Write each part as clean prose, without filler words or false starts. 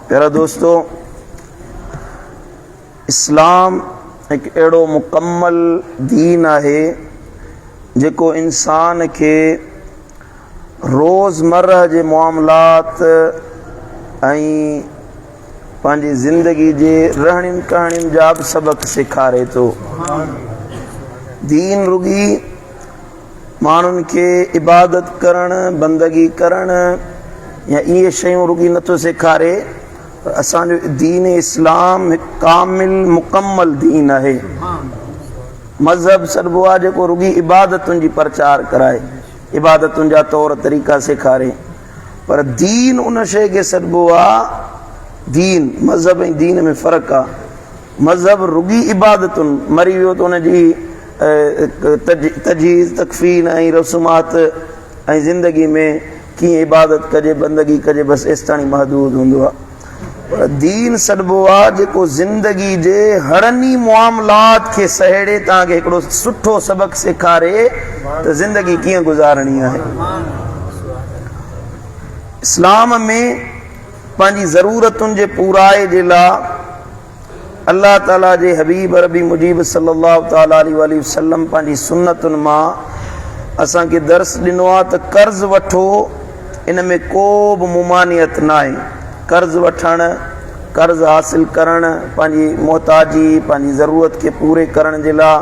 پيارا دوستو اسلام هڪ اهڙو مڪمل دين آهي جيڪو انسان کي روزمره جي معاملات ۽ پنهنجي زندگي جي رهڻين ڪهڻين جا به سبق سيکاري ٿو. دين رڳي ماڻهن کي عبادت ڪرڻ، بندگي ڪرڻ يا اهي شيون رڳي نٿو سيکاري پر اسان جو دين اسلام هڪ ڪامل مڪمل دين آهي. مذهب سڏبو آهي جيڪو رڳي عبادتن جي پرچار ڪرائي، عبادتن جا طور طريقا سيکاري. پر دين ان شيء کي سڏبو آ، دين، مذهب ۽ دين ۾ فرق آ. مذهب رڳي عبادتن، مري ويو ته ان جي تجهيز، تڪفين ۽ رسومات ۽ زندگي ۾ ڪيئن عبادت ڪجي، بندگي ڪجي بس ايستاڻي محدود هوندو آ. پر دين سڏبو آ جيڪو زندگي جي هڙني معاملات کي سهيڙي توهان کي هڪڙو سٺو سبق سيکاري ته زندگي ڪيئن گذارڻي آهي. اسلام ۾ پنهنجي ضرورتن جي پورائي جي لاء الله تعالي جي حبيب عربي مجيب صلي الله تعالي عليه واٰله وسلم پنهنجي سنتن مان اسان کي درس ڏنو آهي ته قرض وٺو ان ۾ ڪو به ممانعت ناهي قرض وٺڻ قرض حاصل ڪرڻ پنهنجي محتاجي پنهنجي ضرورت کي پوري ڪرڻ جي لاء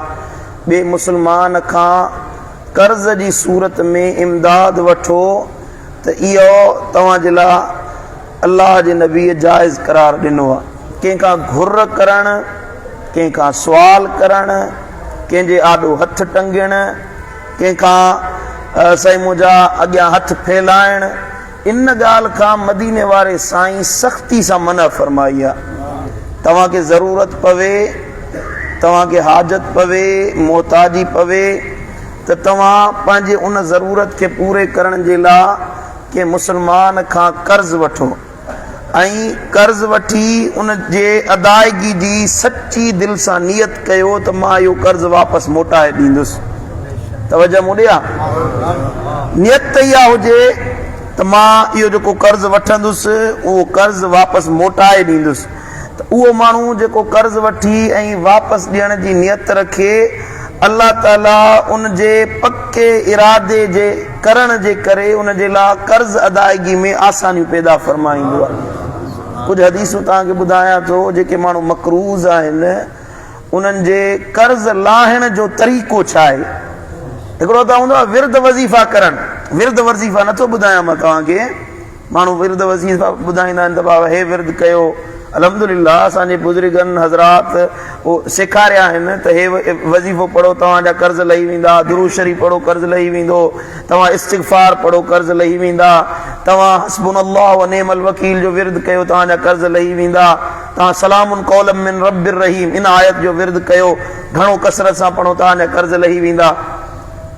ٻئي مسلمان کان قرض جي صورت ۾ امداد وٺو ته اهو توهان جي لاء الله جي نبيء جائز قرار ڏنو آهي. ڪنهن کان گهر ڪرڻ، ڪنهن کان سوال ڪرڻ، ڪنهن جي آڏو هٿ ٽنگڻ، ڪنهن کان سائين منهنجا اڳيان هٿ ڦهلائڻ، ان ڳالهه کان مديني واري سائين سختي سان منع فرمائي آهي. توهان کي ضرورت پوي، توهان کي حاجت پوي، محتاجي پوي ته توهان پنهنجي ان ضرورت کي پوري ڪرڻ جي لاء ڪنهن مسلمان کان قرض وٺو ۽ قرض وٺي ان جي ادائگي جي سچي دل سان نيت ڪيو ته مان اهو قرض واپس موٽائي ڏيندس. توجه مون ڏي آ. نيت اها هجي ته مان اهو جيڪو قرض وٺندس اهو قرض واپس موٽائي ڏيندس. ته اهو ماڻهو جيڪو قرض وٺي ۽ واپس ڏيڻ جي نيت رکي، الله تعاليٰ ان جي پڪي ارادي جي ڪرڻ جي ڪري ان جي لاء قرض ادائگي ۾ آسانيون پيدا فرمائيندو آهي. ڪجهه حديثون توهان کي ٻڌايان ٿو، جيڪي ماڻهو مقروض آهن، انهن جي قرض لاهڻ جو طريقو ڇا آهي؟ هڪڙو ته هوندو آهي ورد وظيفا ڪرڻ، ورد وظيفا نٿو ٻڌايان مان توهان کي. ماڻهو ورد وظيفا ٻڌائيندا آهن ته بابا هي ورد ڪيو الحمدلله اسان جي بزرگن حضرات اهو سيکاريا آهن ته هي وظيفو پڙهو توهان جا قرض لهي ويندا درود شريف پڙهو قرض لهي ويندو توهان استغفار پڙهو قرض لهي ويندا توهان حسبنا الله ونعم الوڪيل جو ورد ڪيو توهان جا قرض لهي ويندا توهان سلام قولا من رب الرحيم ان آيت جو ورد ڪيو گهڻو ڪثرت سان پڙهو توهان جا قرض لهي ويندا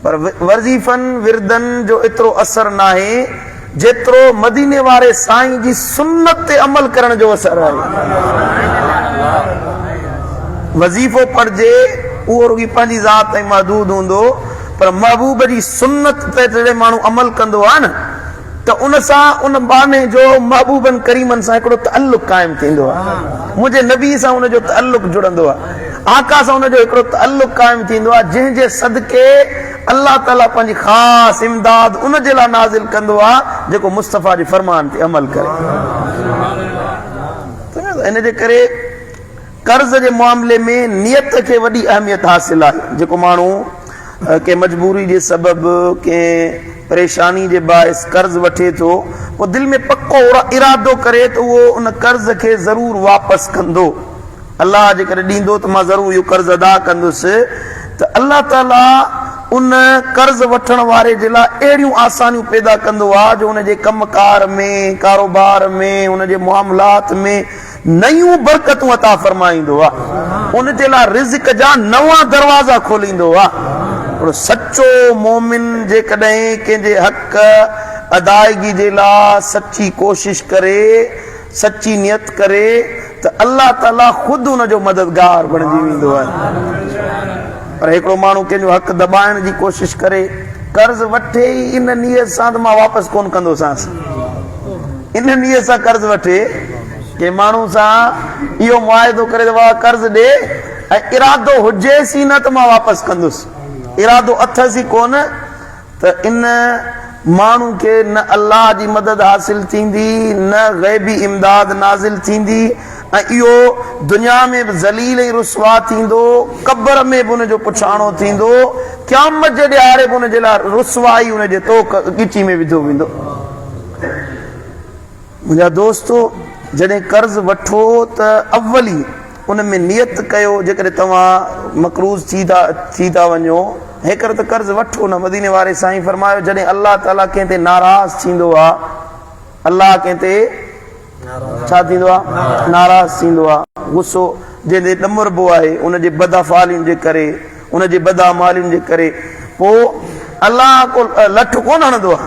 پر وظيفن وردن جو ايترو اثر ناهي جيترو مديني واري سائين جي سنت تي عمل ڪرڻ جو اثر آهي. وظيفو پڙهجي اهو رڳي پنهنجي ذات تائين محدود هوندو پر محبوب جي سنت تي جڏهن ماڻهو عمل ڪندو آهي نه ته ان سان ان ٻانهي جو محبوبن ڪريمن سان هڪڙو تعلق قائم ٿيندو آهي. منهنجي نبي سان ان جو تعلق جڙندو آهي. آقا سان ان جو هڪڙو تعلق قائم ٿيندو آهي جنهن جي صدقي الله تعاليٰ پنهنجي خاص امداد ان جي لاء نازل ڪندو آهي جيڪو مصطفيٰ جي فرمان تي عمل ڪري. ان جي ڪري قرض جي معاملي ۾ نيت کي وڏي اهميت حاصل آهي. جيڪو ماڻهو ڪنهن مجبوري جي سبب ڪنهن پريشاني جي باعث قرض وٺي ٿو پوء دل ۾ پڪو ارادو ڪري ته اهو ان قرض کي ضرور واپس ڪندو. الله جيڪڏهن ڏيندو ته مان ضرور اهو قرض ادا ڪندس ته الله تعاليٰ ان قرض وٺڻ واري جي لاء اهڙيون آسانيون پيدا ڪندو آهي جو ان جي ڪم ڪار ۾، ڪاروبار ۾، ان جي معاملات ۾ نيون برڪتون عطا فرمائيندو آهي. ان جي لاء رزق جا نوان دروازا کوليندو آهي. هڪڙو سچو مؤمن جيڪڏهن ڪنهن جي حق ادائگي جي لاء سچي ڪوشش ڪري، سچي نيت ڪري ته الله تعاليٰ خود ان جو مددگار بڻجي ويندو آهي. پر هڪڙو ماڻهو ڪنهن جو حق دٻائڻ جي ڪوشش ڪري، قرض وٺي ئي ان نيت سان ته مان واپس ڪونه ڪندوسانس، ان نيت سان قرض وٺي ڪنهن ماڻهو سان اهو معاهدو ڪري ته بابا قرض ڏي ۽ ارادو هجيس ئي نه ته مان واپس ڪندس، ارادو اٿس ئي ڪونه ته ان ماڻهو کي نه الله جي مدد حاصل ٿيندي نه غيبي امداد نازل ٿيندي ۽ اهو دنيا ۾ به ذليل ۽ رسوا ٿيندو، قبر ۾ به ان جو پڇاڻو ٿيندو، قيامت جي ڏهاڙي به ان جي لاء رسوائي ان جي طوق ڳچي ۾ وڌو ويندو. منهنجا دوستو! جڏهن قرض وٺو ته اول ئي ان ۾ نيت ڪيو، جيڪڏهن توهان مقروض ٿي ٿا ٿي ٿا وڃو، هيڪر ته قرض وٺو نه. مديني واري سائين فرمايو، جڏهن الله تعاليٰ ڪنهن تي ناراض ٿيندو آ، الله ڪنهن تي ڇا ٿيندو آ؟ ناراض ٿيندو آ، غصو جنهن تي ڏمربو آهي، ان جي بدافعالين جي ڪري، ان جي بداعمالين جي ڪري، پوء الله ڪو لٺ ڪونه هڻندو آ.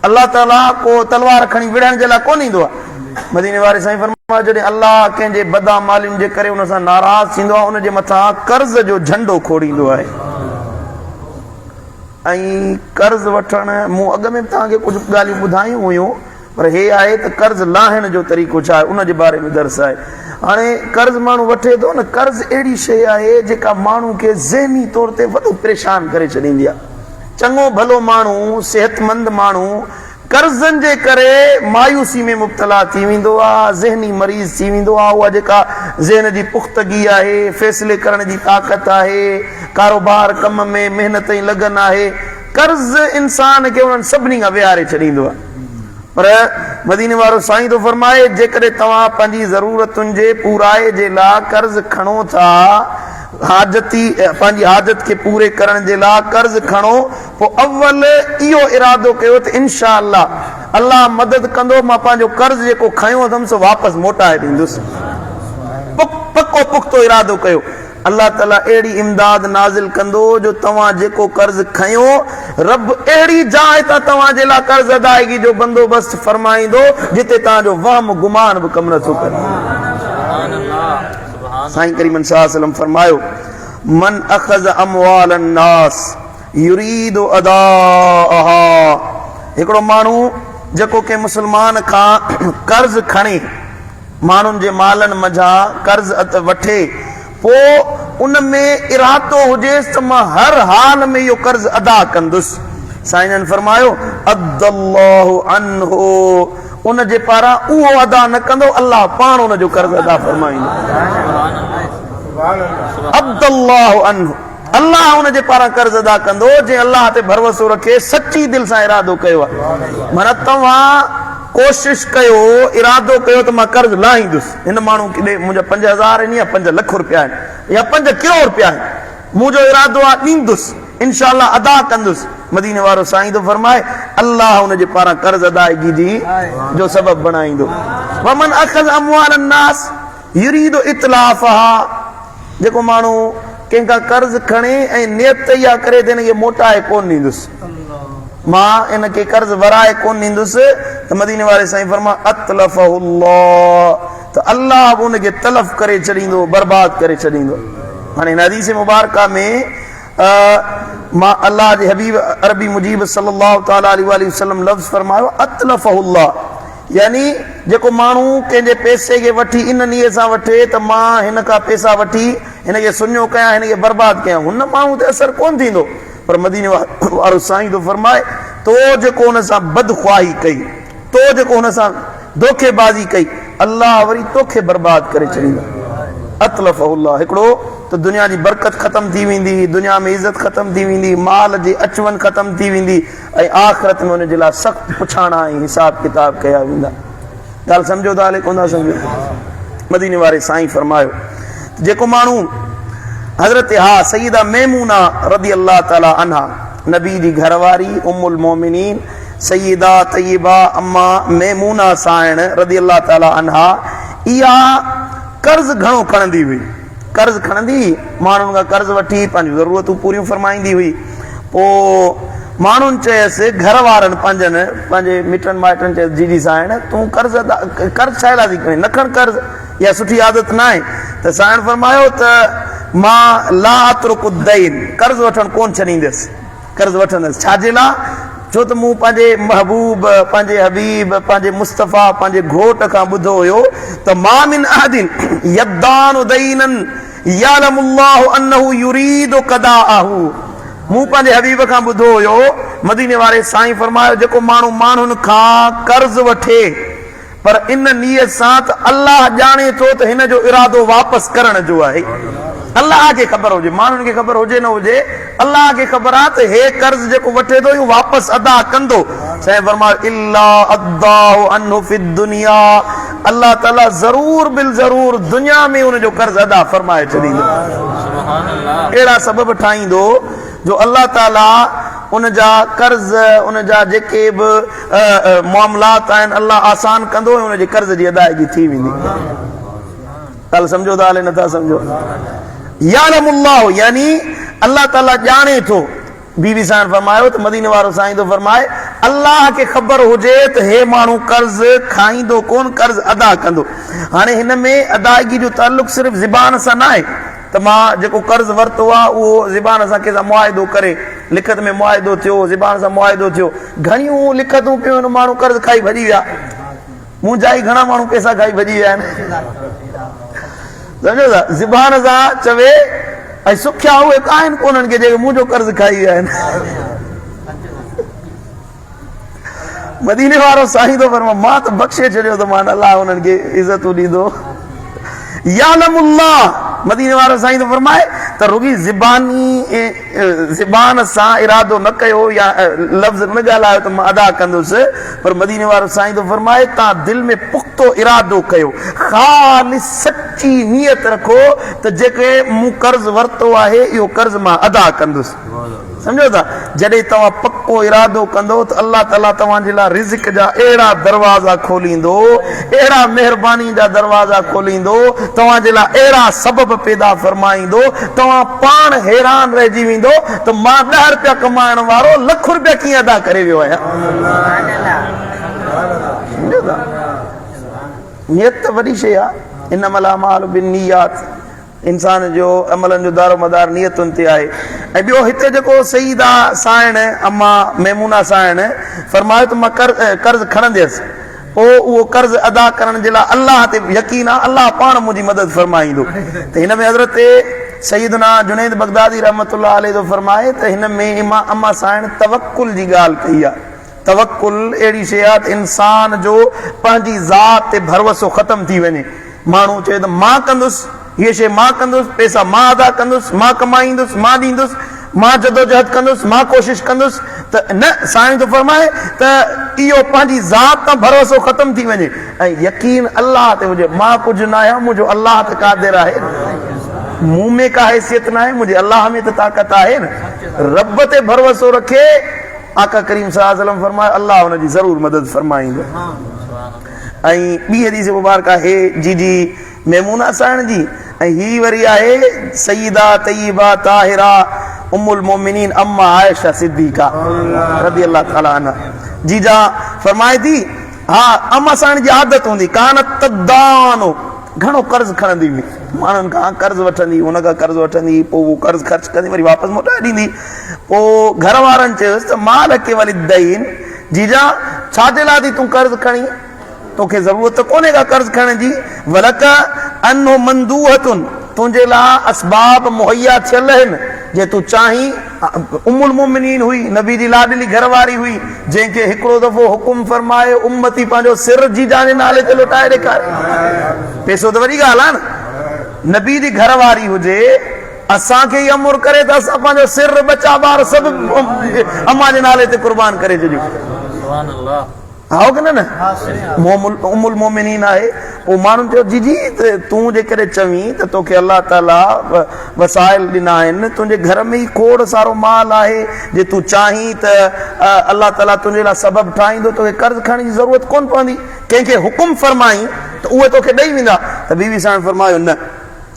الله تعاليٰ ڪو تلوار کڻي وڙهڻ جي لاء ڪونه ايندو آهي. مديني واري سائين فرمايو، جڏهن الله ڪنهن جي بداعمالين جي ڪري ان سان ناراض ٿيندو آهي، ان جي مٿان قرض جو جهنڊو کوڙيندو آهي. ۽ قرض وٺڻ، مون اڳ ۾ به توهان کي ڪجهه ڳالهيون ٻڌايون هيون، پر هي آهي ته قرض لاهڻ جو طريقو ڇا آهي، ان جي باري ۾ درس آهي. هاڻي قرض ماڻهو وٺي ٿو نه، قرض اهڙي شيء آهي جيڪا ماڻهو کي ذهني طور تي وڏو پريشان ڪري ڇڏيندي آهي. چڱو ڀلو ماڻهو، صحتمند ماڻهو قرضن جي ڪري مايوسي ۾ مبتلا ٿي ويندو آ، ذهني مريض ٿي ويندو آ، اها جيڪا ذهن جي پختگي آهي، فيصلي ڪرڻ جي طاقت آهي، ڪاروبار ڪم ۾ محنت ۽ لگن آهي، قرض انسان کي انهن سڀني کان ويهاري ڇڏيندو آ. پر مديني وارو سائين ٿو فرمائي، جيڪڏهن توهان پنهنجي ضرورتن جي پورائي جي لاء قرض کڻو ٿا، حاجتي پنهنجي حاجت کي پوري ڪرڻ جي لاء قرض کڻو، پوء اول اهو ارادو ڪيو ته انشاء الله الله مدد ڪندو مان پنهنجو قرض جيڪو کنيو اٿم سو واپس موٽائي ڏيندس. پڪو پختو ارادو ڪيو. الله تعالي اهڙي امداد نازل ڪندو جو توهان جيڪو قرض کنيو، رب اهڙي جاء تان توهان جي لاء قرض ادائگي جو بندوبست فرمائيندو جتي توهان جو وهم گمان به ڪم نٿو ڪري. سائين ڪريم صلي الله عليه وسلم فرمايو، من اخذ اموال الناس يريد اداءها هڪڙو ماڻهو جيڪو ڪنهن مسلمان کان قرض کڻي، ماڻهن جي مالن منجهان قرض وٺي، پوء ان ۾ ارادو هجيس ته مان هر حال ۾ اهو قرض ادا ڪندس. سائين جن فرمايو، ادّ الله عنه ان جي پاران اهو ادا نه ڪندو، الله پاڻ ان جو قرض ادا فرمائيندو. ادّ الله عنه الله ان جي پاران قرض ادا ڪندو، جنهن الله تي ڀروسو رکي سچي دل سان ارادو ڪيو آهي. معنيٰ توهان ڪوشش ڪيو، ارادو ڪيو ته مان قرض لاهيندس. هن ماڻهو کي ڏي منهنجا 5000 آهن يا 5 لک روپيا آهن يا 5 ڪروڙ روپيا آهن، منهنجو ارادو آهي ڏيندس، انشاء الله ادا ڪندس. مديني وارو سائين ٿو فرمائي، الله ان جي پاران قرض ادائگي جي جو سبب بڻائيندو. ومن اخذ اموال الناس يريد اتلافها جيڪو ماڻهو ڪنهن کان قرض کڻي ۽ نيت اها ڪري ته هن کي موٽائي ڪونه ڏيندس، مان ان کي قرض ورائي ڪونه ڏيندس ته مديني واري سائين فرمايو اتلفه الله ته الله به ان کي تلف ڪري ڇڏيندو، برباد ڪري ڇڏيندو. هاڻي هن حديث مبارڪه ۾ مان الله جي حبيب عربي مجيب صلي الله تعالٰي عليه واٰله وسلم لفظ فرمايو اتلفه الله يعني جيڪو ماڻهو ڪنهن جي پئسي کي وٺي ان نيت سان وٺي ته مان هن کان پئسا وٺي هن کي سڃو ڪيان هن کي برباد ڪيان هن ماڻهو تي اثر ڪونه ٿيندو پر مديني وارو سائين ٿو فرمائي تو جيڪو هن سان بدخواهي ڪئي تو جيڪو هن سان دوکي بازي ڪئي الله وري توکي برباد ڪري ڇڏيندو. اتلفه الله هڪڙو ته دنيا جي برڪت ختم ٿي ويندي، دنيا ۾ عزت ختم ٿي ويندي، مال جي اچ وڃ ختم ٿي ويندي ۽ آخرت ۾ ان جي لاء سخت پڇاڻا ۽ حساب ڪتاب ڪيا ويندا. ڳالهه سمجهو ٿا الائي ڪونه ٿا سمجهو؟ مديني واري سائين فرمايو ته جيڪو ماڻهو حضرت ها سيده ميمونه رضي الله تعالٰي عنها نبي جي گهر واري ام المومنين سيده طيبه اما ميمونه سائڻ رضي الله تعالٰي عنها اها قرض گهڻو کڻندي هئي قرض کڻندي ماڻهن کان قرض وٺي پنهنجون ضرورتون پوريون فرمائيندي هئي پوء ماڻهن چيس گهر وارن پنهنجن پنهنجي مٽن مائٽن چيس جي جي سائڻ تون قرض ادا قرض ڇا لاء ٿي کڻين نه کڻ قرض اها سٺي عادت نه آهي ته سائڻ فرمايو ته مان لا اترڪ الدين قرض وٺڻ ڪون ڇڏيندس قرض وٺندس ڇا جي لاء؟ ڇو ته مون پنهنجي محبوب، پنهنجي حبيب، پنهنجي مصطفيٰ، پنهنجي گهوٽ کان ٻڌو هيو ته ما من احد يدان دينا يعلم الله انه يريد قضاءه مون پنهنجي حبيب کان ٻڌو هيو، مديني واري سائين فرمايو جيڪو ماڻهو ماڻهن کان قرض وٺي پر ان نيت سان ته الله ڄاڻي ٿو ته هن جو ارادو واپس ڪرڻ جو آهي. الله کي خبر هجي، ماڻهن کي خبر هجي نه هجي، الله کي خبر آهي ته هي قرض جيڪو وٺي ٿو اهو واپس ادا ڪندو. سائين فرمايو الا اداه عنه في الدنيا الله تعالي ضرور بالضرور دنيا ۾ ان جو قرض ادا فرمائي ڇڏيندو. اهڙا سبب ٺاهيندو جو الله تعالي ان جا قرض ان جا جيڪي به معاملات آهن الله آسان ڪندو ۽ ان جي قرض جي ادائگي ٿي ويندي. ڳالهه سمجهو ٿا الائي نٿا سمجهو. يعلم الله يعني الله تعالي ڄاڻي ٿو. بي بي سائڻ فرمايو ته مديني وارو سائين ٿو فرمائي الله کي خبر هجي ته هي ماڻهو قرض کائيندو ڪون قرض ادا ڪندو. هاڻي هن ۾ ادائگي جو تعلق صرف زبان سان ناهي ته مان جيڪو قرض ورتو آهي اهو زبان سان ڪنهن سان معاهدو ڪري لکت ۾ معاهدو ٿيو زبان سان معاهدو ٿيو گهڻيون لکتون پيون آهن ماڻهو قرض کائي ڀڄي ويا منهنجا ئي گهڻا ماڻهو پئسا کائي ڀڄي ويا آهن سمجهو ٿا زبان سان چوي ۽ سکيا اهي آهن ڪونهن کي جيڪي منهنجو قرض کائي ويا آهن مديني وارو سائين ٿو فرمائي مان ته بخشي ڇڏيو ته مان الله انهن کي عزتون ڏيندو يعلم الله مديني وارو سائين ٿو فرمائي ته رڳي زباني زبان سان ارادو نه ڪيو يا لفظ نه ڳالهايو ته مان ادا ڪندس پر مديني وارو سائين ٿو فرمائي تان دل ۾ پختو ارادو ڪيو خالص سچي نيت رکو ته جيڪي مون قرض ورتو آهي اهو قرض مان ادا ڪندس سمجهو ٿا؟ جڏهن توهان پڪو ارادو ڪندؤ ته الله تعاليٰ توهان جي لاء رزق جا اهڙا دروازا کوليندو، اهڙا مهرباني جا دروازا کوليندو، توهان جي لاء اهڙا سبب پيدا فرمائيندو، توهان پاڻ حيران رهجي ويندؤ ته مان ڏهه رپيا ڪمائڻ وارو لک رپيا ڪيئن ادا ڪري ويو آهيان. سمجهو ٿا؟ نيت ته وڏي شيء آهي، انما الاعمال بالنيات. انسان جو عملن جو دارومدار نيتن تي آهي ۽ ٻيو هتي جيڪو سيده سائڻ اما ميمونه سائڻ فرمايو ته مان قرض کڻنديس پوء اهو قرض ادا ڪرڻ جي لاء الله تي يقين آهي الله پاڻ منهنجي مدد فرمائيندو ته هن ۾ حضرت سيدنا جنيد بغدادي رحمت الله عليه ٿو فرمائي ته هن ۾ اما اما سائڻ توڪل جي ڳالهه ڪئي آهي توڪل اهڙي شيء آهي ته انسان جو پنهنجي ذات تي ڀروسو ختم ٿي وڃي. ماڻهو چوي ته مان ڪندس، هيء شيء مان ڪندس، پئسا مان ادا ڪندس، مان ڪمائيندس، مان ڏيندس، مان جدوجهد ڪندس، مان ڪوشش ڪندس ته نه، سائين ٿو فرمائي ته اهو پنهنجي ذات تان ڀروسو ختم ٿي وڃي ۽ يقين الله تي هجي، مان ڪجهه ناهيان، منهنجو الله ته قادر آهي، مون ۾ ڪا حيثيت ناهي، منهنجي الله ۾ ته طاقت آهي نه، رب تي ڀروسو رکي. آقا ڪريم صلي الله عليه وسلم فرمايو الله ان جي ضرور مدد فرمائيندو ۽ ٻي حديث مبارڪ آهي جي جي ميمونه سائڻ جي ۽ هي وري آهي سيده طيبه طاهره ام المؤمنين اما عائشه صديقه رضي الله تعالي عنها جي جا فرمائي ٿي ها اما سائڻ جي عادت هوندي ڪانت تدانو گهڻو قرض کڻندي هئي ماڻهن کان قرض وٺندي ان کان قرض وٺندي پوء اهو قرض خرچ ڪندي وري واپس موٽائي ڏيندي پوء گهر وارن چيس ته ما لڪ وللدين جيجا ڇا جي لاء ٿي تون قرض کڻين توکي ضرورت ته ڪونهي ڪا قرض کڻڻ جي ولڪ عنه مندوحة تنهنجي لاء اسباب مهيا ٿيل آهن جي تون چاهين ام المومنين هئي نبي جي لاڏلي گهر واري هئي جنهن کي هڪڙو دفعو حڪم فرمائي امتي پنهنجو سر جيجا جي نالي تي لٽائي ڏيکاري پيسو ته وڏي ڳالهه آهي نه نبي جي گهر واري هجي اسان کي ئي امر ڪري ته اسان پنهنجو سر ٻچا ٻار سڀ امان جي نالي تي قربان ڪري ڇڏيون. سبحان الله. هائو ڪي نه نه ام المومنين آهي. پوء ماڻهن چيو جي جي تون جيڪڏهن چوين ته توکي الله تعالي وسائل ڏنا آهن تنهنجي گهر ۾ ئي کوڙ سارو مال آهي جي تون چاهين ته الله تعالي تنهنجي لاء سبب ٺاهيندو توکي قرض کڻڻ جي ضرورت ڪونه پوندي ڪنهن کي حڪم فرمائين ته اهي توکي ڏئي ويندا ته بي بي سائڻ فرمايو نه.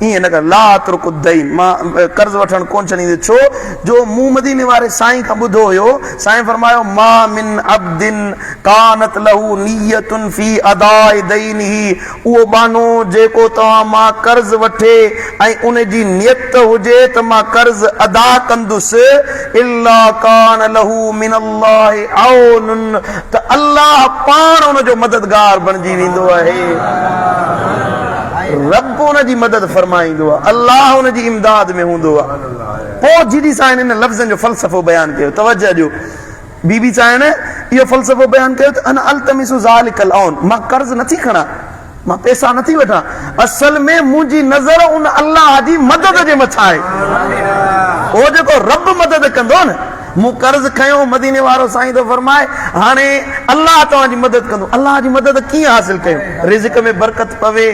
ائين نه ڪر، لا اترڪ الدين، مان قرض وٺڻ ڪونه ڇڏيندس، ڇو جو مون مديني واري سائين کان ٻڌو هيو، سائين فرمايو، ما من عبد ڪانت له نية في اداء دينه، اهو ٻانهو جيڪو توهان مان قرض وٺي ۽ ان جي نيت هجي ته مان قرض ادا ڪندس، الا ڪان له من الله عون، ته الله پاڻ ان جو مددگار بڻجي ويندو آهي. رب ان جي مدد فرمائيندو آهي، الله ان جي امداد ۾ هوندو آهي. پوء جي ڊي سائين ان لفظن جو فلسفو بيان ڪيو، توجه ڏيو. بي بي سائڻ اهو فلسفو بيان ڪيو ته انا التمس ذلک العون، مان قرض نٿي کڻان، مان پئسا نٿي وٺان، اصل ۾ منهنجي نظر ان الله جي مدد جي مٿان آهي. اهو جيڪو رب مدد ڪندو نه، مون قرض کنيو، مديني وارو سائين ٿو فرمائي هاڻي الله توهان جي مدد ڪندو. الله جي مدد ڪيئن حاصل ڪيون؟ رزق ۾ برڪت پوي،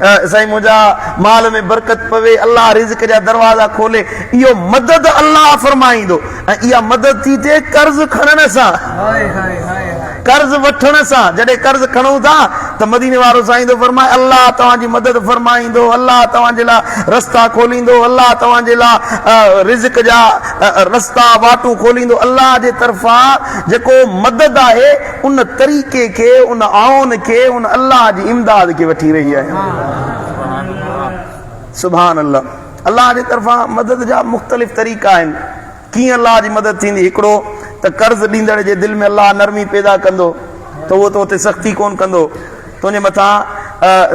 سائين منهنجا مال ۾ برڪت پوي، الله رزق جا دروازا کولي، اهو مدد الله فرمائيندو ۽ اها مدد ٿي ٿئي قرض کڻڻ سان، قرض وٺڻ سان. جڏهن قرض کڻون ٿا ته مديني وارو سائين ٿو فرمائي الله توهان جي مدد فرمائيندو، الله توهان جي لاء رستا کوليندو، الله توهان جي لاء رزق جا رستا واٽون کوليندو. الله جي طرفان جيڪو مدد آهي ان طريقي کي، ان عون کي، ان الله جي امداد کي وٺي رهي آهي. سبحان الله. الله جي طرفان مدد جا مختلف طريقا آهن. ڪيئن الله جي مدد ٿيندي؟ هڪڙو ته قرض ڏيندڙ جي دل ۾ الله نرمي پيدا ڪندو ته اهو تو تي سختي ڪونه ڪندو. تنهنجي مٿان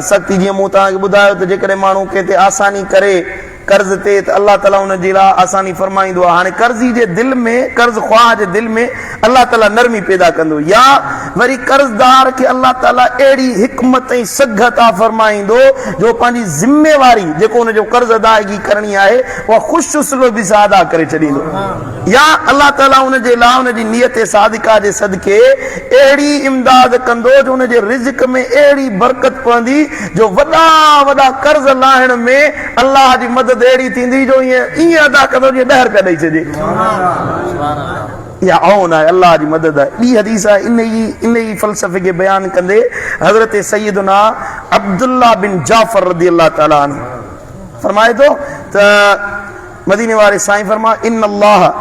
سختي جيئن مون توهان کي ٻڌايو ته جيڪڏهن ماڻهو ڪنهن تي آساني ڪري قرض تي ته الله تعاليٰ ان جي لاء آساني فرمائيندو آهي. هاڻي قرضي جي دل ۾، قرض خواهه جي دل ۾ الله تعاليٰ نرمي پيدا ڪندو يا وري قرضدار کي الله تعاليٰ اهڙي حڪمت ۽ سگهه عطا فرمائيندو جو پنهنجي ذميواري جيڪو ان جو قرض ادائگي ڪرڻي آهي اها خوش اسلوبي سان ادا ڪري ڇڏيندو يا الله تعاليٰ ان جي لاء ان جي نيت صادقه جي صدقي اهڙي امداد ڪندو جو ان جي رزق ۾ اهڙي برڪت پوندي جو وڏا وڏا قرض لاهڻ ۾ الله جي مدد اهڙي ٿيندي جو ائين ائين ادا ڪندو جيئن ڏهه رپيا ڏئي ڇڏي. اها عون آهي، الله جي مدد آهي. ٻي حديث آهي ان ئي ان ئي فلسفي کي بيان ڪندي حضرت سيدنا عبدالله بن جعفر رضي الله تعالٰي عنه فرمائي ٿو ته مديني واري سائين فرمايو ان الله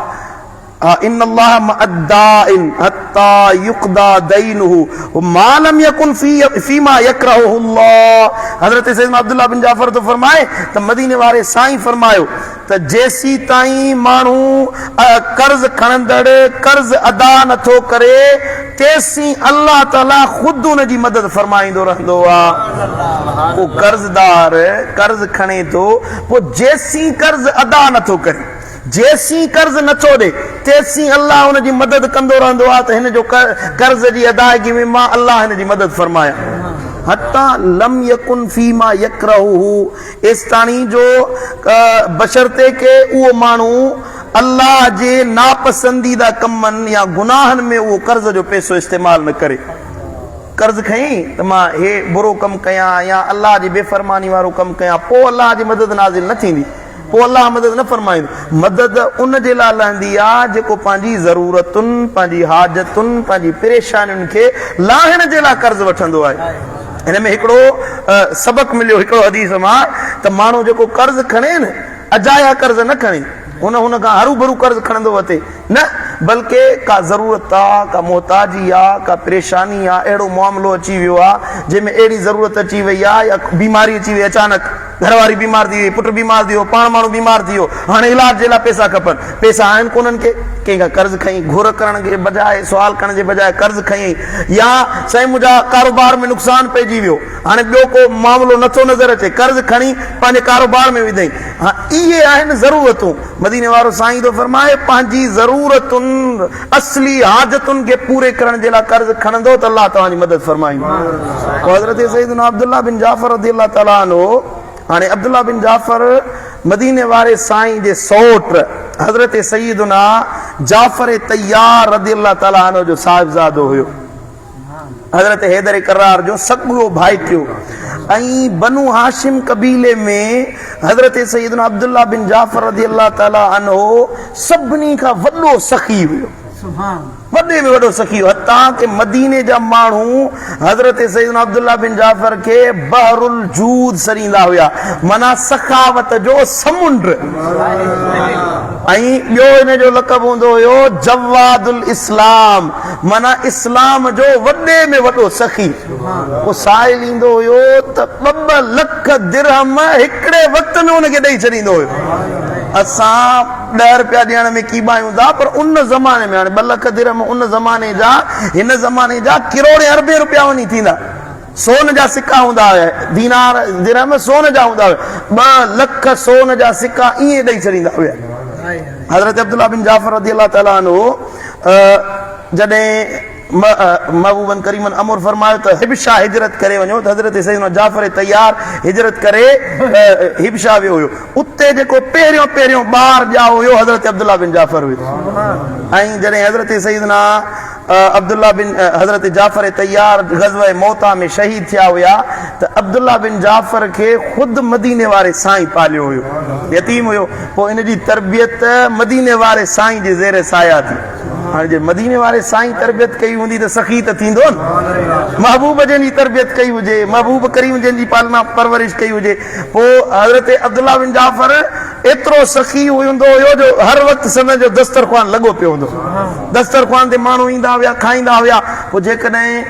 ان الله مع الدائن حتى يقضى دينه ما لم يكن في فيما يكرهه الله. حضرت سيدنا عبدالله بن جعفر ٿو فرمائي ته مديني واري سائين فرمايو ته جيسيتائين ماڻهو قرض کڻندڙ قرض ادا نٿو ڪري تيسين الله تعالي خود ان جي مدد فرمائيندو رهندو آ. ڪو قرضدار قرض کڻي ٿو پوء جيسين قرض ادا نٿو ڪري، جيسين قرض نٿو ڏي تيسين الله ان جي مدد ڪندو رهندو آ ته هن جو قرض جي ادائگي ۾ مان الله هن جي مدد فرمايان. حتي لم يڪن فيما يڪرهه ايستاڻي جو بشرطيڪ اهو ماڻهو الله جي ناپسنديده ڪمن يا گناهن ۾ اهو قرض جو پئسو استعمال نه ڪري. قرض کنئي ته مان هي برو ڪم ڪيان يا الله جي بي فرماني وارو ڪم ڪيان پوء الله جي مدد نازل نه ٿيندي. پوء الله مدد نه فرمائيندو. مدد ان جي لاء لهندي آ جيڪو پنهنجي ضرورتن، پنهنجي حاجتن، پنهنجي پريشانين کي لاهڻ جي لاء قرض وٺندو آهي. هن ۾ هڪڙو سبق مليو هڪڙو حديث مان ته ماڻهو جيڪو قرض کڻي نه اجايا قرض نه کڻي، هن هن کان هروڀرو قرض کڻندو وتي نه بلڪه ڪا ضرورت آ، ڪا محتاجي آ، ڪا پريشاني آ، اهڙو معاملو اچي ويو آ جنهن ۾ اهڙي ضرورت اچي وئي آ يا بيماري اچي وئي اچانڪ گهر واري بيمار ٿي وئي، پٽ بيمار ٿي ويو، پاڻ ماڻهو بيمار ٿي ويو، هاڻي علاج جي لاء پئسا کپن، پئسا آهن ڪونهن ڪي، ڪنهن کان قرض کنئي، گهر ڪرڻ جي بجاء، سوال ڪرڻ جي بجاء قرض کنيئي يا سائين منهنجا ڪاروبار ۾ نقصان پئجي ويو، هاڻي ٻيو ڪو معاملو نٿو نظر اچي، قرض کڻي پنهنجي ڪاروبار ۾ وڌئين. ها اهي آهن ضرورتون. مديني وارو سائين ٿو فرمائي پنهنجي ضرورتن، اصلي حاجتن کي پوري ڪرڻ جي لاء قرض کڻندو ته الله توهان جي مدد فرمائيندو. پوء حضرت سيدنا عبدالله بن جعفر رضي الله تعالٰي عنه، هاڻي عبدالله بن جعفر مديني واري سائين جي سئوٽ حضرت سيدنا جعفر طيار رضي الله تعالٰي عنه جو صاحبزادو هيو. حضرت حيدر ڪرار جو سڳو ڀائٽيو ۽ بنو هاشم قبيلي ۾ حضرت سيدنا عبدالله بن جعفر رضي الله تعالٰي عنه سڀني کان وڏو سخي هيو. وڏو وڏي ۾ وڏو سخي هو، حتيٰ ڪه مديني جا ماڻهو حضرت سيدنا عبدالله بن جعفر کي بحر الجود سڏيندا هيا، معنيٰ سخاوت جو سمنڊ. ۽ ٻيو هن جو لقب هوندو هيو جواد الاسلام، معنيٰ اسلام جو وڏي ۾ وڏو سخي. ڪو سائل ايندو هيو ته ٻه ٻه لک درهم هڪڙي وقت ۾ ان کي ڏئي ڇڏيندو هيو. اسان ڏهه رپيا ڏيڻ ۾ ڪيٻايون ٿا پر ان زماني ۾ هاڻي ٻه لک درهم ان زماني جا هن زماني جا ڪروڙين اربين رپيا وڃي ٿيندا. سون جا سڪا هوندا هيا، دينار درهم سون جا هوندا هيا، ٻه لک سون جا سڪا ائين ڏئي ڇڏيندا هيا. حضرت عبدالله بن جعفر رضي الله تعالٰي عنه جڏهن محبوبن ڪريمن امر فرمايو ته حبشه هجرت ڪري وڃو ته حضرت سيدنا جعفر طيار هجرت ڪري حبشه ويو هيو. اتي جيڪو پهريون پهريون ٻار ڄائو هيو حضرت عبدالله بن جعفر هيو ۽ جڏهن حضرت سيدنا عبدالله بن حضرت جعفر طيار غزوه موته ۾ شهيد ٿيا هيا ته عبدالله بن جعفر کي خود مديني واري سائين پاليو هيو، يتيم هيو، پوء ان جي تربيت مديني واري سائين جي زير سايه ٿي. هاڻي جي مديني واري سائين تربيت ڪئي هوندي ته سخي ته ٿيندو نه. محبوب جنهن جي تربيت ڪئي هجي، محبوب ڪريم جنهن جي پالنا پرورش ڪئي هجي. پوء حضرت عبدالله بن جعفر ايترو سخي هوندو هيو جو هر وقت سندن جو دسترخوان لڳو پيو هوندو هو. دسترخوان تي ماڻهو ايندا هيا، کائيندا هيا. پوء جيڪڏهن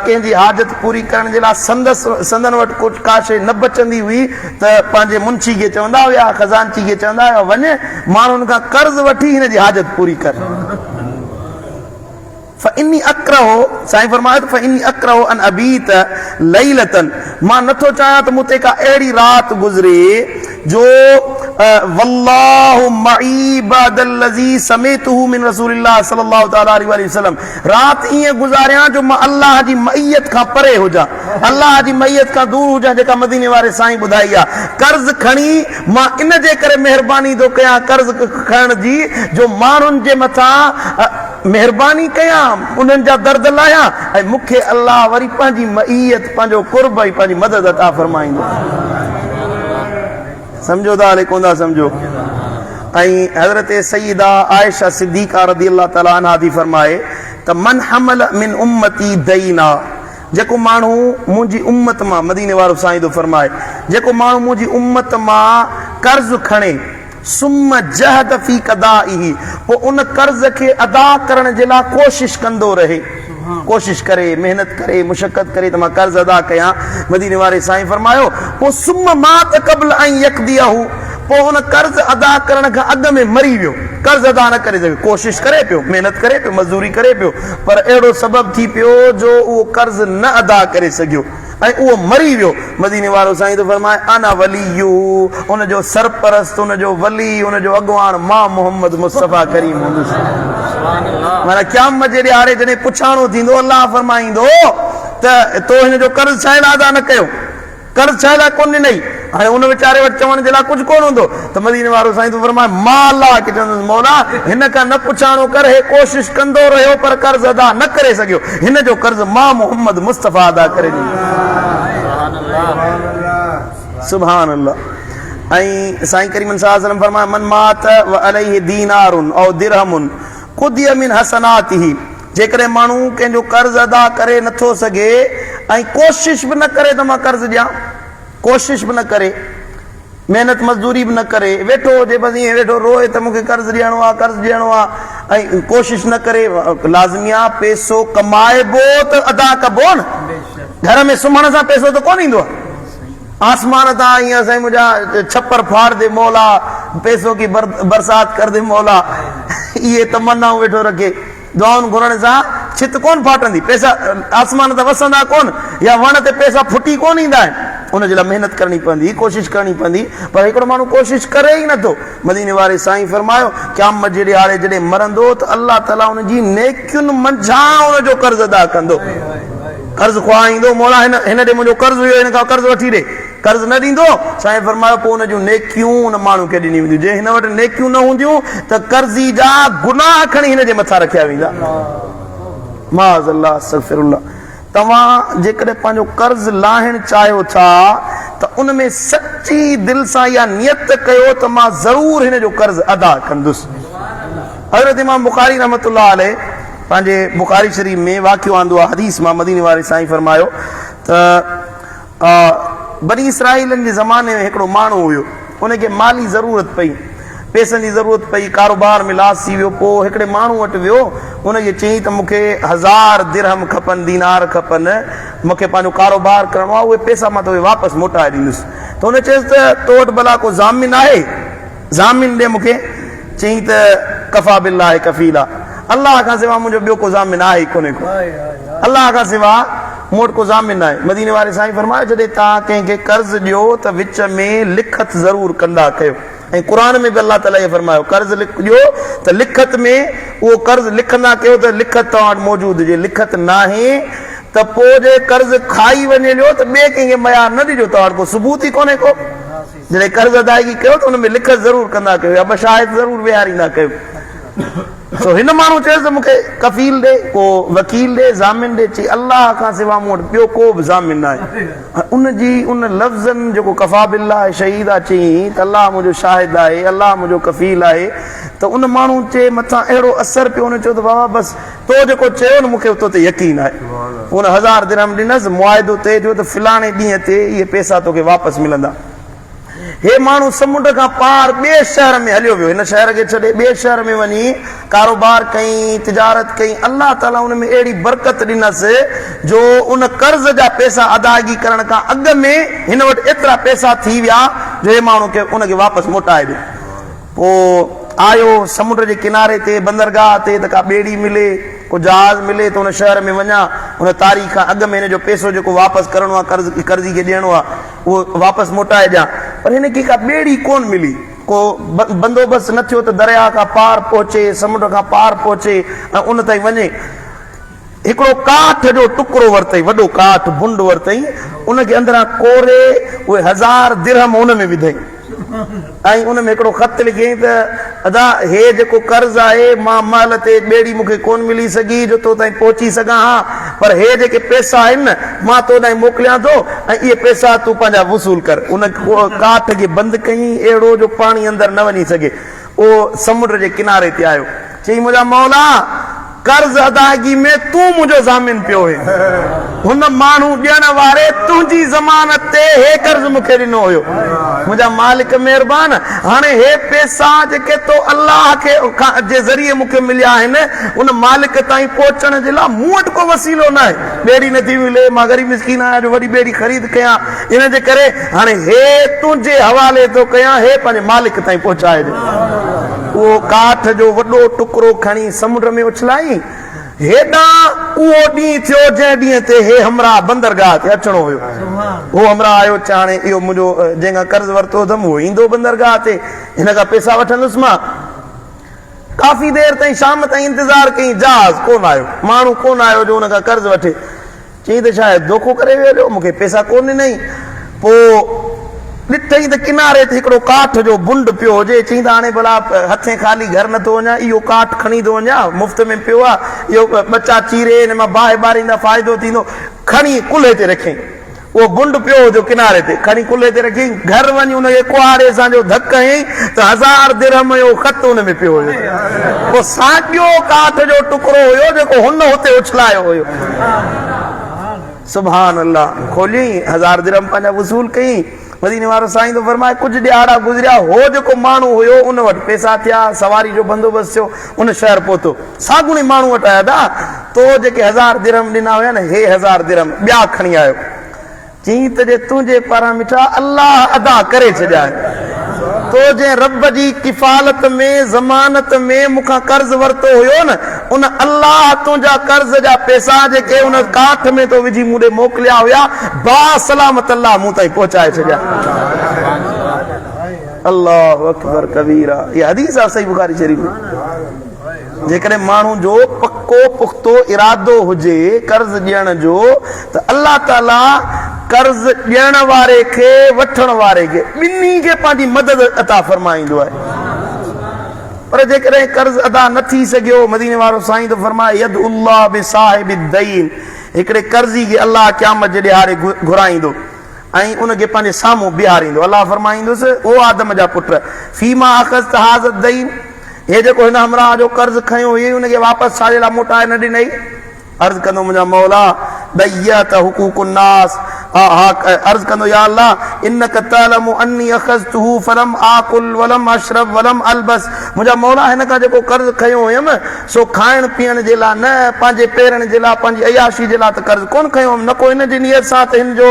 ڪنهن جي حاجت پوري ڪرڻ جي لاء سندس سندن وٽ ڪجهه ڪا شيء نه بچندي هئي ته پنهنجي منشي کي چوندا هيا، خزانچي کي چوندا هيا، وڃ ماڻهن کان قرض وٺي هن جي حاجت پوري ڪر. فاني اڪره، سائين فرمايو ته فاني اڪره ان ابيت ليلة، مان نٿو چاهيان ته مون تي ڪا اهڙي رات گذري جو والله معي بعد الذي سمعته من رسول الله صلي الله تعالٰي عليه واٰله وسلم، رات ائين گذاريان جو مان الله جي معيت کان پري هجان، الله جي معيت کان دور هجان جيڪا مديني واري سائين ٻڌائي آ. قرض کڻي مان ان جي ڪري مهرباني ٿو ڪيان قرض کڻڻ جي جو ماڻهن جي مٿان مهرباني ڪيان، انهن جا درد لاهيان ۽ مون کي الله وري پنهنجي معيت، پنهنجو قرب ۽ پنهنجي مدد عطا فرمائيندو. سمجهو ٿا الائي ڪونه ٿا سمجهو. ۽ حضرت سيده عائشه صديقه رضي الله تعالٰي عنها ٿي فرمائي ته من حمل من امتي دينا جيڪو ماڻهو منهنجي امت مان، مديني وارو سائين ٿو فرمائي، جيڪو ماڻهو منهنجي امت مان قرض کڻي، ثم جهد في قضائه پوء ان قرض کي ادا ڪرڻ جي لاء ڪوشش ڪندو رهي، ڪوشش ڪري، محنت ڪري، مشقت ڪري ته مان قرض ادا ڪيان، مديني واري سائين فرمايو، پوء ثم مات قبل ان يقضيه پوء ان قرض ادا ڪرڻ کان اڳ ۾ مري ويو، قرض ادا نه ڪري سگهيو، ڪوشش ڪري پيو، محنت ڪري پيو، مزدوري ڪري پيو، پر اهڙو سبب ٿي پيو جو اهو قرض نه ادا ڪري سگهيو ۽ اهو مري ويو. مديني وارو سائين ٿو فرمائي، انا وليه، ان جو سرپرست، ان جو ولي، ان جو اڳواڻ مان محمد مصطفيٰ ڪريم هوندس. معنيٰ قيامت جي ڏهاڙي جڏهن پڇاڻو ٿيندو، الله فرمائيندو ته تو هن جو قرض ڇا لاء ادا نه ڪيو؟ قرض ڇا لاء ڪونه ڏنئي؟ هاڻي ان ويچاري وٽ چوڻ جي لاء ڪجهه ڪونه هوندو ته مديني وارو سائين ٿو فرمائي، مان الله کي چوندس، مولا! هن کان نه پڇاڻو ڪر، هي ڪوشش ڪندو رهيو پر قرض ادا نه ڪري سگهيو، هن جو قرض مان محمد مصطفيٰ ادا ڪري ڏيندس. سبحان الله. ۽ سائين ڪريم صلي الله عليه وسلم فرمايو، من مات وعليه دينار او درهم قضي من حسناته، جيڪڏهن ماڻهو ڪنهن جو قرض ادا ڪري نه ٿو سگهي ۽ ڪوشش به نه ڪري ته مان قرض ڏيان، ڪوشش به نه ڪري، محنت مزدوري به نه ڪري، ويٺو هجي بس ائين ويٺو روئي ته مون کي قرض ڏيڻو آهي، قرض ڏيڻو آهي ۽ ڪوشش نه ڪري، لازمي آهي پئسو ڪمائبو ته ادا ڪبو نه، گهر ۾ سمهڻ سان پئسو ته ڪونه ايندو آهي. آسمان تان ائين سائين منهنجا ڇپر ڦاڙ the مولا، پئسو ڪي برسات ڪر the مولا، اهي تمنائون ويٺو رکي. دعائن گهرڻ سان ڇت ڪونه ڦاٽندي، پئسا آسمان تان وسندا ڪونه يا وڻ تي پئسا ڦٽي ڪونه ايندا آهن. ان جي لاء محنت ڪرڻي پوندي، ڪوشش ڪرڻي پوندي، پر هڪڙو ماڻهو ڪوشش ڪري ئي نٿو. مديني واري سائين فرمايو، قيامت جي ڏهاڙي جڏهن مرندو ته الله تعاليٰ ان جي نيڪين منجهان ان جو قرض ادا ڪندو. قرض خواهه ايندو، مولا هن هن ڏي منهنجو قرض هيو، هن کان قرض وٺي ڏي. قرض نه ڏيندو؟ سائين فرمايو، پوء ان جون نيڪيون ان ماڻهو کي ڏنيون وينديون. جي هن وٽ نيڪيون نه هونديون ته قرضي جا گناهه کڻي هن جي مٿان رکيا ويندا. معاذ الله استغفر الله. توهان جيڪڏهن پنهنجو قرض لاهڻ چاهيو ٿا ته ان ۾ سچي دل سان اها نيت ڪيو ته مان ضرور هن جو قرض ادا ڪندس. حضرت امام بخاري رحمة الله عليه. پنهنجي بخاري شريف ۾ واقعو آندو آهي حديث مان مديني واري سائين فرمايو ته بني اسرائيلن جي زماني ۾ هڪڙو ماڻهو هيو، ان کي مالي ضرورت پئي، پئسن جي ضرورت پئي، ڪاروبار ۾ لاس ٿي ويو، پوء هڪڙي ماڻهو وٽ ويو، ان کي چيائين ته مون کي هزار درهم کپن، دينار کپن، مون کي پنهنجو ڪاروبار ڪرڻو آهي، اهي پئسا مان توکي واپس موٽائي ڏيندس. ته هن چيس ته تو وٽ ڀلا ڪو ضامن آهي؟ ضامن ڏي مون کي. چيائين ته ڪفيٰ بالله ڪفيلا، الله کان سوا منهنجو ٻيو ڪو ضامن آهي ئي ڪونهي ڪو. الله کان سوا مون وٽ ڪو ضامن ناهي. مديني واري سائين فرمايو جڏهن توهان ڪنهن کي قرض ڏيو ته وچ ۾ لکت ضرور ڪندا ڪيو ۽ قرآن ۾ به الله تعالي اهو فرمايو قرض ڏيو ته لکت ۾ اهو قرض لکندا ڪيو ته لکت توهان وٽ موجود هجي لکت ناهي ته پوء جي قرض کائي وڃي ڏيو ته ٻئي ڪنهن کي ميار نه ڏجو توهان وٽ ڪو ثبوت ئي ڪونهي ڪو. جڏهن قرض ادائگي ڪيو ته ان ۾ لکت ضرور ڪندا ڪيو يا ٻه شاهد ضرور ويهاريندا ڪيو. سو هن ماڻهو چيس ته مون کي ڪفيل ڏي، ڪو وڪيل ڏي، ضامن ڏي. چي الله کان سوا مون وٽ ٻيو ڪو به ضامن ناهي. ۽ ان جي ان لفظن جيڪو ڪفيٰ بالله شهيدا چيائين ته الله منهنجو شاهد آهي، الله منهنجو ڪفيل آهي ته ان ماڻهو جي مٿان اهڙو اثر پيو ان چيو ته بابا بس تو جيڪو چيو نه مون کي تو تي يقين آهي. پوء ان هزار درهم ڏنس، معاهدو طئي ٿيو ته فلاڻي ڏينهن تي اهي پئسا توکي واپس ملندا. هي ماڻهو سمنڊ کان پار ٻئي شهر ۾ هليو ويو. هن شهر کي ڇڏي ٻئي شهر ۾ وڃي ڪاروبار ڪيائين، تجارت ڪيائين. الله تعاليٰ ان ۾ اهڙي برڪت ڏنس جو ان قرض جا پئسا ادائگي ڪرڻ کان اڳ ۾ هن وٽ ايترا پئسا ٿي ويا جو هي ماڻهو کي ان کي واپس موٽائي ڏي. پوء آيو سمنڊ جي ڪناري تي بندرگاهه تي ته ڪا ٻيڙي ملي، ڪو جهاز ملي ته ان شهر ۾ وڃان. ان تاريخ کان اڳ ۾ هن جو پئسو جيڪو واپس ڪرڻو آهي، قرض قرضي کي ڏيڻو آهي، اهو واپس موٽائي ڏيان. پر هن کي ڪا ٻيڙي ڪونه ملي. ڪو بندوبست نه ٿيو ته درياهه کان پار پهچي، سمنڊ کان پار پهچي ۽ ان تائين وڃي. هڪڙو ڪاٺ جو ٽڪرو ورتائين، وڏو ڪاٺ، بنڊ ورتائين، ان کي اندران ڪوري اهي هزار درهم ان ۾ وڌائين ۽ ان ۾ هڪڙو خط لکيائين ته ادا هي جيڪو قرض آهي، مان مهل تي ٻيڙي مون کي ڪونه ملي سگهي جو تو تائين پهچي سگهان ها، پر هي جيڪي پئسا آهن نه، مان تو ڏانهن موڪليان ٿو ۽ اهي پئسا تون پنهنجا وصول ڪر. ان ڪاٺ کي بند ڪيائين اهڙو جو پاڻي اندر نه وڃي سگهي. اهو سمنڊ جي ڪناري تي آيو. چيائين، منهنجا مولا! قرض ادائگي ۾ تون منهنجو ضامن پيو هين. هن ماڻهو ڏيڻ واري تنهنجي ضمانت تي هي قرض مون کي ڏنو هيو. منهنجا مالڪ مهربان! هاڻي هي پئسا جيڪي تو الله کي جي ذريعي مون کي مليا آهن، ان مالڪ تائين پهچڻ جي لاء مون وٽ ڪو وسيلو ناهي. ٻيڙي نٿي ملي، مان غريب مسڪين آهيان جو وڏي ٻيڙي خريد ڪيان، ان جي ڪري هاڻي هي تنهنجي حوالي ٿو ڪيان، هي پنهنجي مالڪ تائين پهچائج. اهو ڪاٺ جو وڏو ٽڪرو کڻي سمنڊ ۾ اڇلائين. هيڏانهن اهو ڏينهن ٿيو، جنهن ڏينهن تي هي همراهه بندرگاهه تي اچڻو هيو. اهو همراهه آيو، چي هاڻي اهو منهنجو جنهن کان قرض ورتو اٿم، اهو ايندو بندرگاهه تي، هن کان پئسا وٺندس مان. ڪافي دير تائين شام تائين انتظار ڪيائين، جهاز ڪونه آيو، ماڻهو ڪونه آيو جو ان کان قرض وٺي. چيائين ته شايد دوکو ڪري ويو هليو، مون کي پئسا ڪونه ڏنائين. پوء ڏٺائين ته ڪناري تي هڪڙو ڪاٺ جو بنڊ پيو هجي. چيائين ته هاڻي ڀلا هٿين خالي گهر نٿو وڃان، اهو ڪاٺ کڻي ٿو وڃان، مفت ۾ پيو آهي، اهو ٻچا چيري هن مان باهه ٻاريندا، فائدو ٿيندو. کڻي ڪلهي تي رکيائين. اهو بنڊ پيو هو جو ڪناري تي، کڻي ڪلهي تي رکيائين. گهر وڃي ان کي ڪهاڙي سان جو ڌڪ هنيائين ته هزار درهم جو خط ان ۾ پيو هيو. اهو ساڳيو ڪاٺ جو ٽڪرو هيو جيڪو هن هتي اڇلايو هيو. سبحان الله! کوليائين، هزار درهم پنهنجا وصول ڪيائين. مديني وارو سائين ٿو فرمائي، ڪجهه ڏهاڙا گذريا، هو جيڪو ماڻهو هيو ان وٽ پئسا ٿيا، سواري جو بندوبست ٿيو، ان شهر پهتو. ساڳوڻي ماڻهو وٽ آيو، ادا! تو جيڪي هزار درهم ڏنا هيا نه، هي هزار درهم ٻيا کڻي آيو. چيائين ته جي تنهنجي پاران مٺا الله ادا ڪري ڇڏيا آهن. تو جنهن رب جي ڪفالت ۾، ضمانت ۾، مون کان قرض ورتو هيو نه، ان الله تنهنجا قرض جا پئسا جيڪي ان ڪاٺ ۾ تو وجهي مون ڏي موڪليا هيا، باسلامت الله مون تائين پهچائي ڇڏيا. الله اڪبر ڪبيرا. هي حديث آهي صحيح بخاري شريف ۾. جيڪڏهن ماڻهو جو پڪو پختو ارادو هجي قرض ڏيڻ جو ته الله تعالي قرض ڏيڻ واري کي وٺڻ واري کي ٻنهي کي پنهنجي مدد عطا فرمائيندو آهي. پر جيڪڏهن قرض ادا نه ٿي سگهيو، مديني وارو سائين ٿو فرمائي يدعو الله بصاحب الدين، هڪڙي قرضي کي الله قيامت جي ڏهاڙي گهرائيندو ۽ ان کي پنهنجي سامهون بيهاريندو. الله فرمائيندس، او آدم جا پٽ، فيما اخذت هذا الدين، هي جيڪو هن همراهه جو قرض کنيو هيئي ان کي واپس ڇا جي لاء موٽائي نه ڏنئي؟ عرض ڪندو منهنجا مولا ضيعت حقوق الناس عرض ڪندو يا الله انک تعلم اني اخذته فلم آڪل ولم اشرب ولم البس منهنجا مولا هن کان جيڪو قرض کنيو هيم سو کائڻ پيئڻ جي لاء نه پنهنجي پهرڻ جي لاء پنهنجي عياشي جي لاء ته قرض ڪونه کنيو هيم نه ڪو هن جي نيت سان ته هن جو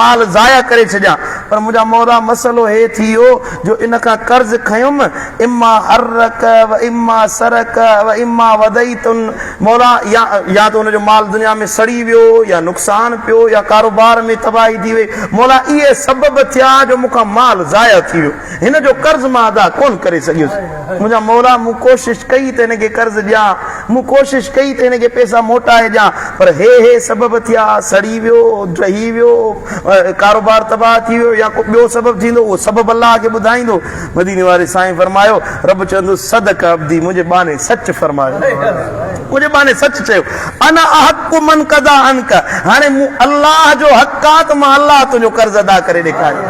مال ضايع ڪري ڇڏيان پر منهنجا مولا مسئلو هي ٿي ويو جو ان کان قرض کنيم اما حرق و اما سرق و اما ودعيت مولا يا يا ته ان جو مال دنيا ۾ سڙي ويو يا نقصان پيو يا ڪاروبار ۾ تباهي ٿي وئي مولا اهي سبب ٿيا جو مون کان مال ضايع ٿي ويو هن جو قرض مان ادا ڪونه ڪري سگهيس منهنجا مولا مون ڪوشش ڪئي ته هن کي قرض ڏيان مون ڪوشش ڪئي ته هن کي پئسا موٽائي ڏيان پر هي هي سبب ٿيا سڙي ويو ڊهي ويو ڪاروبار تباهه ٿي ويو يا ڪو ٻيو سبب ٿيندو اهو سبب الله کي ٻڌائيندو مديني واري سائين فرمايو، رب چوندو، صدق عبدي، منهنجي ٻانهي سچ فرمايو، منهنجي ٻانهي سچ چيو، انا احق من قضا عنک، هاڻي مون الله جو حق آ ته مان الله تنهنجو قرض ادا ڪري ڏيکاريو.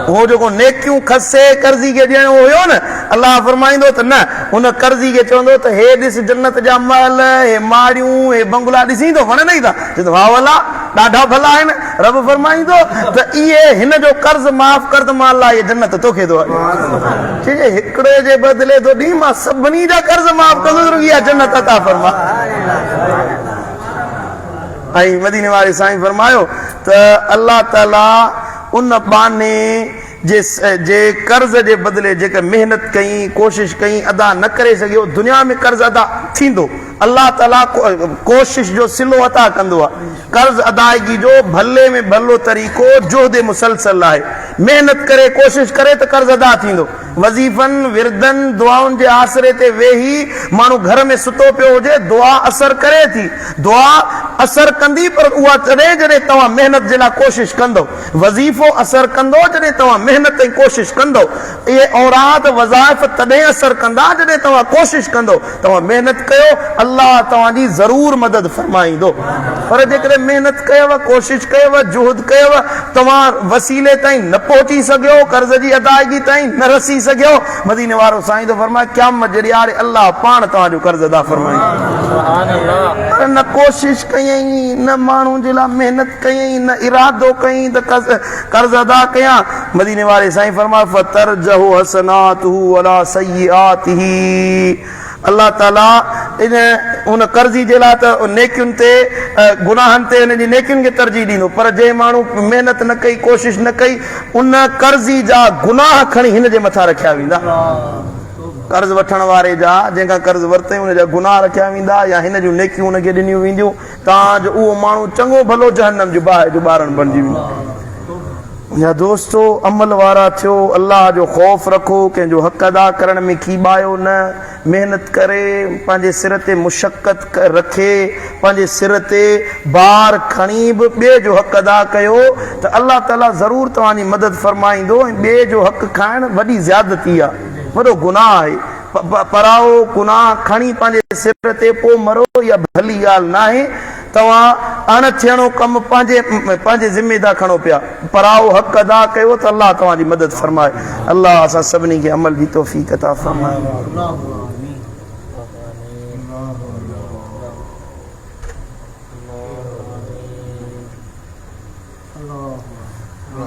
اهو جيڪو نيڪيون کسي قرضي کي ڏيڻو هيو نه، الله فرمائيندو ته نه، ان قرضي کي چوندو ته هي ڏس جنت جا محل، هي ماڙيون، هي بنگلا ڏسين ٿو، وڻنئي ٿا؟ چوندو واهه الله! ڏاڍا ڀلا آهن، رب فرمائيندو ته اهي هن جو قرض معاف ڪر ته مان الله اهي جنت توکي ٿو ڏيان. چئجي هڪڙي جي بدلي ٿو ڏين مان سڀني جا قرض معاف ڪندس رڳي اها جنت عطا فرما. ۽ مديني واري سائين فرمايو ته الله تعالي ان ٻانهي جي جي قرض جي بدلي جيڪا محنت ڪئين ڪوشش ڪئين ادا نه ڪري سگهيو دنيا ۾ قرض ادا ٿيندو الله تعالي ڪوشش جو صلو عطا ڪندو آهي. قرض ادائگي جو ڀلي ۾ ڀلو طريقو جهد مسلسل آهي. محنت ڪري ڪوشش ڪري ته قرض ادا ٿيندو. وظيفن، وردن، دعائن جي آسري تي ويهي ماڻهو گهر ۾ ستو پيو هجي دعا اثر ڪري ٿي. دعا اثر ڪندي پر اها تڏهن جڏهن توهان محنت جي لاء ڪوشش ڪندؤ. وظيفو اثر ڪندو جڏهن توهان محنت ۽ ڪوشش ڪندؤ. اهي اوراد، وظائف، تڏهن اثر ڪندا جڏهن توهان ڪوشش ڪندؤ. توهان محنت ڪيو، الله توهان جي ضرور مدد فرمائيندو. پر جيڪڏهن محنت ڪيو، ڪوشش ڪيو، جهد ڪيو، توهان وسيلي تائين نه پهچي سگهيو، قرض جي ادائگي تائين نه رسي سگهيو، مديني وارو سائين ٿو فرمائي، قيامت جي ڏهاڙي الله پاڻ توهان جو قرض ادا فرمائيندو. پر نه ڪوشش ڪيائين، نه ماڻهن جي لاء محنت ڪيائين، نه ارادو ڪيائين ته قرض ادا ڪيان. مديني واري سائين فرمايو، فترجح حسناته علي سيئاته الله تعالي ان ان قرضي جي لاء ته نيڪين تي گناهن تي ان جي نيڪين کي ترجيح ڏيندو پر جنهن ماڻهو محنت نه ڪئي ڪوشش نه ڪئي ان قرضي جا گناهه کڻي هن جي مٿان رکيا ويندا. قرض وٺڻ واري جا جنهن کان قرض ورتائين ان جا گناهه رکيا ويندا يا هن جون نيڪيون ان کي ڏنيون وينديون تان جو اهو ماڻهو چڱو ڀلو جهنم جي باهه جو ٻارڻ بڻجي ويندو. منهنجا دوستو! عمل وارا ٿيو، الله جو خوف رکو، ڪنهن جو حق ادا ڪرڻ ۾ ڪيٻايو نه، محنت ڪري، پنهنجي سر تي مشقت رکي، پنهنجي سر تي بار کڻي به ٻئي جو حق ادا ڪيو ته الله تعاليٰ ضرور توهان جي مدد فرمائيندو ۽ ٻئي جو حق کائڻ وڏي زيادتي آهي، وڏو گناهه آهي. پرائو گناهه کڻي پنهنجي سر تي پوء مرو اها ڀلي ڳالهه ناهي. توهان اڻ ٿيڻو ڪم پنهنجي پنهنجي ذمي ٿا کڻو پيا. پرائو حق ادا ڪيو ته الله توهان جي مدد فرمائي. الله اسان سڀني کي عمل جي توفيق عطا فرمائي.